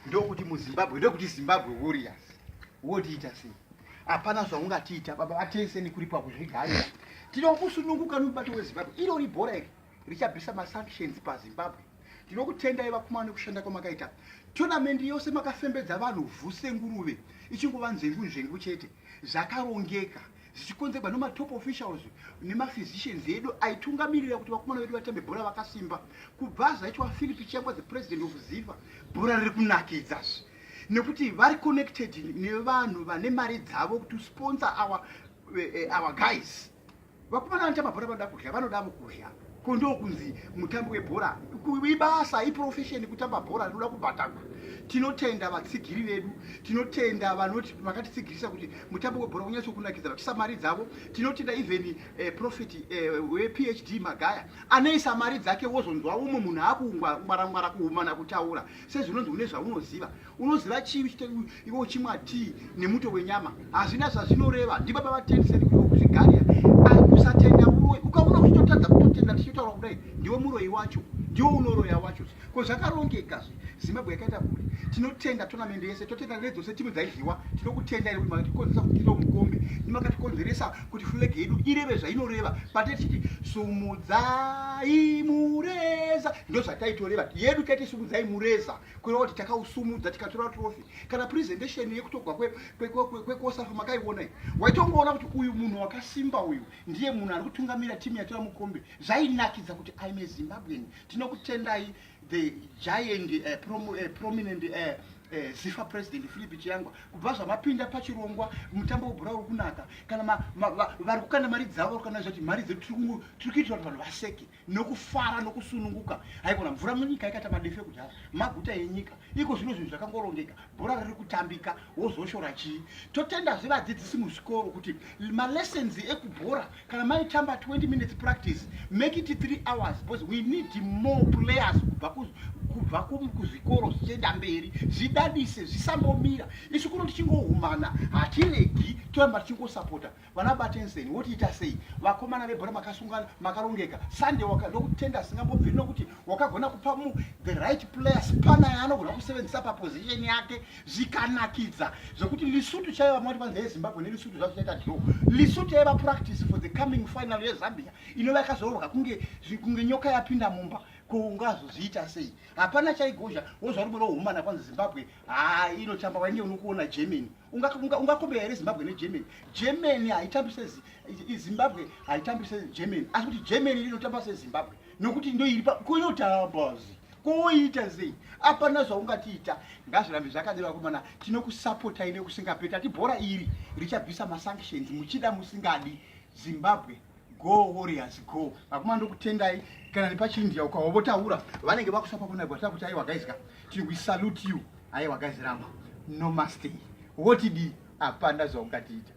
Ndokuti muZimbabwe, ndokuti Zimbabwe Warriors. Wotiita sei? Hapana zvaungatiita baba vaTenseni kuripa kuzvigarira. Tinokusununguka nomubato weZimbabwe. Irori bhora iri richabvisa masanctions paZimbabwe. Tinokutendai vakomana nekushanda kwamakaita. Tournament yose makafembedza vanhu vhu senguruve ichingova nzvengu nzvengu chete. Zvakarongeka zvichikonzerwa nematop officials nemaphysicians edu aitungamirira kuti vakomana vedu vatambe bhora vakasimba. Kubva zvaitwa Philip Chiyangwa the president of Zifa, bhora riri kunakidza nekuti vari connected nevanhu vane mari dzavo to sponsor our guys. Vakomana vanotamba bhora vanoda kudya, vanoda kudya. Ko ndokunzi mutambi webhora ibasa, iprofession kutamba bhora rinoda kubhadharwa. Tinotenda vatsigiri vedu, tinotenda vanoti vakatitsigirisa kuti mutambo webhora unyatso kunakidza vachisa mari dzavo. Tinotenda even prophet wePhD Magaya anoisa mari dzake, wozonzwa umwe munhu akungwara-ngwara kuhumana kutaura sezvinonzi une zvaunoziva. Unoziva chii iwe uchimwa tii nemuto wenyama? Hazvina zvazvinoreva. Ndibaba vaTenseni kuzvigarira. Kusatenda uroyi. Ukaona uchitotadza kutotenda tichitaura kudai, ndiwe muroyi wacho, ndiwe unoroya wacho. Ko zvakarongeka zve. Zimbabwe yakaita kure. Tinotenda tournament yese, totenda nedzose timu dzaidyiwa. Tinokutenda iri kuti makatikonzeresa kuti tiite mukombe. Makatikonzeresa kuti flag yedu ireve zvainoreva. Pate tichiti sumudzai mureza, ndozvataitoreva. Yedu taiti sumudzai mureza, kureva kuti takausumudza tikatora trophy. Kana presentation yekutogwa kweKosafa makaiona iyi, waitongoona kuti uyu munhu wakasimba uyu ndiye munhu ari kutungamira timu yatora mukombe. Zvainakidza kuti I'm a Zimbabwean. Tinokutendai the giant prominent Zifa president Philip Chiyangwa, kubva zvamapinda pachirongwa mutambo webhora uri kunaka. Kana vari kukanda mari dzavo, kana zvati mari dzedu tiri kuitira kuti vanhu vaseke nokufara nokusununguka. Haikona mvura munyika yakaita madefe kudhara, maguta enyika iko zvino zvinhu zvakangorongeka, bhora riri kutambika, wozoshora chii? Totendazve vadzidzisi muzvikoro kuti malessons ekubhora kana maitamba 20 minutes practice, make it 3 hours, because we need more players kubva kuzvikoro zvichienda mberi, zvidadise, zvisambomira. Isu kuno tichingohumana hatiregi, toramba tichingosapota vana baTenseni. Wotiita sei vakomana vebhora? Makasungana, makarongeka. Sunday ndokutenda singambobviri nokuti wakagona kupa mu the right players pana yaanogona kusevenzesa paposition yake zvikanakidza zvekuti Lesotho chaiva mati kwanzi yeZimbabwe neLesotho zvazvo chaita draw. Lesotho yaiva practice for the coming final yeZambia inova yakazororwa kunge nyoka yapinda mumba. Ko ungazozviita sei? Hapana chaigozha. Wozva rumwe rohumana kwanzi Zimbabwe ha inotamba wainge unokuona Germany. Ungakombera here Zimbabwe neGermany? Germany haitambi seZimbabwe, haitambi seGermany, asi kuti Germany inotamba seZimbabwe nokuti ndo iri kuinotamba. Koita sei? Hapana zvaungatiita. Ngazvirambe zvakadero vakomana, tinokusapotai nekusingaperi. Tati bhora iri richabvisa masanctions muchida musingadi. Zimbabwe go, Warriors go! Vakomana, ndokutendai. Kana nepachiindia ukawavotaura vanenge vakusapa kunagwa takuti aiwa guys ka, we salute you. Aiwa guys, ramba. Namaste. Wotidi? Hapana zvaungatiita.